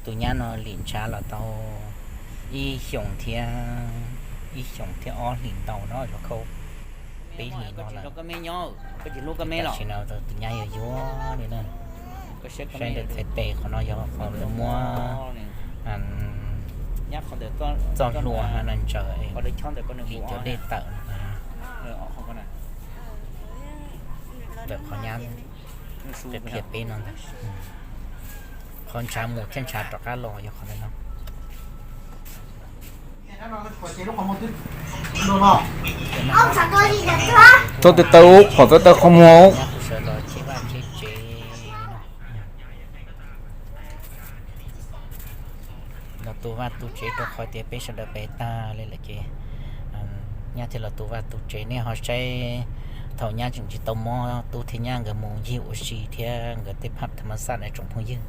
Tus nyab no lim ntshav los tau ib xyoos thiab, ib xyoos thiab ob hlis ntau no, yuav khau peb hlis no lawm. Tam sim no tus nyab yuav yuav li na. Saib ntawm txhais tes qhov no yog qhov lawv muab txoj hlua ha na ntsaws, lim cov dej tawm no. Ntawm qhov nyab qhia peb no ntag. Qhov ntshav mus thiab ntshav rov qab los yog qhov ntawm no. Txhob tawm taw ub, qhov txhob taw qhov muag. Nyab kuj sawv los cheb vaj cheb tsev no. Los tu vaj tu tsev rau qhov tias peb sawv daws pem tag li lawm ces nyab thiaj los tu vaj tu tsev. Nej ho saib thaum nyab tseem tsis tau mob, tub thiab nyab nkawd mus ncig ua si thiab nkawd tej phab tham ma xaj na tsoom phooj ywg.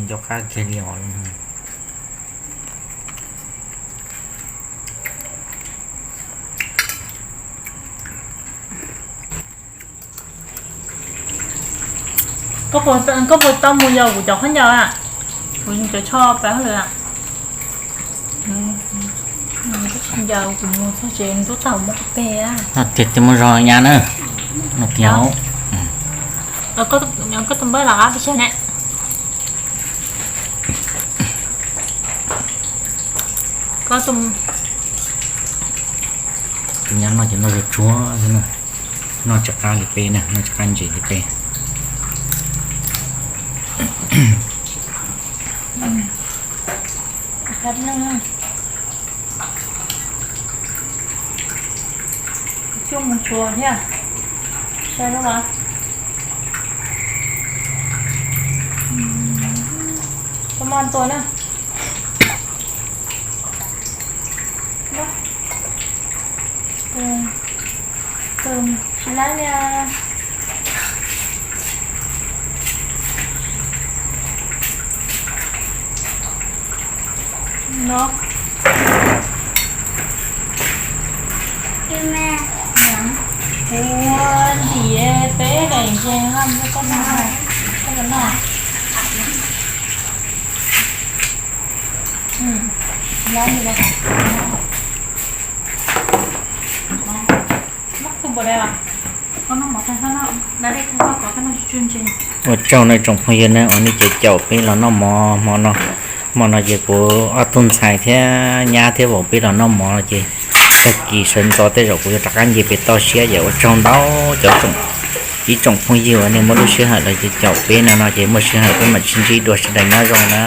Cov qab kiag li os. Koj puas tau mus yos kuv cov khaub ncaws a? Kuv cov tsho pab hauj lwm a. Ncaws kuv mus txog tsev ntub tau muab peg a. Tiag tiag muaj zog nyab na. No tiag. Koj tus npawb los qab pes tsawg ne? Tus nyab no ces noj zuag tsuag xwb na, noj tsis qab li peb na, noj tsis qab ntses li peb. Coj mus tshuav thiab. Sai lub los. Koj maj tua na. Tsis laib li. No. Kuv ntim peb daim ntses no rau koj noj, koj noj. Muab tus npau dai los. Ua tsaug nej tsoom phooj ywg na uas nej caum caum peb los noj mov hmo no. Hmo no ces kuv ob tug ntxhais thiab nyab thiab vauv peb los noj mov no ces tag kis sawv ntxov tej zaum kuv yuav rov qab nce pem toj siab ces ua tsaug ntau cov ib tsoom phooj ywg uas nej muaj lub sij hawm los ces caum peb no no ces muaj sij hawm peb mam sib ntsib dua sawv daws nyob zoo na.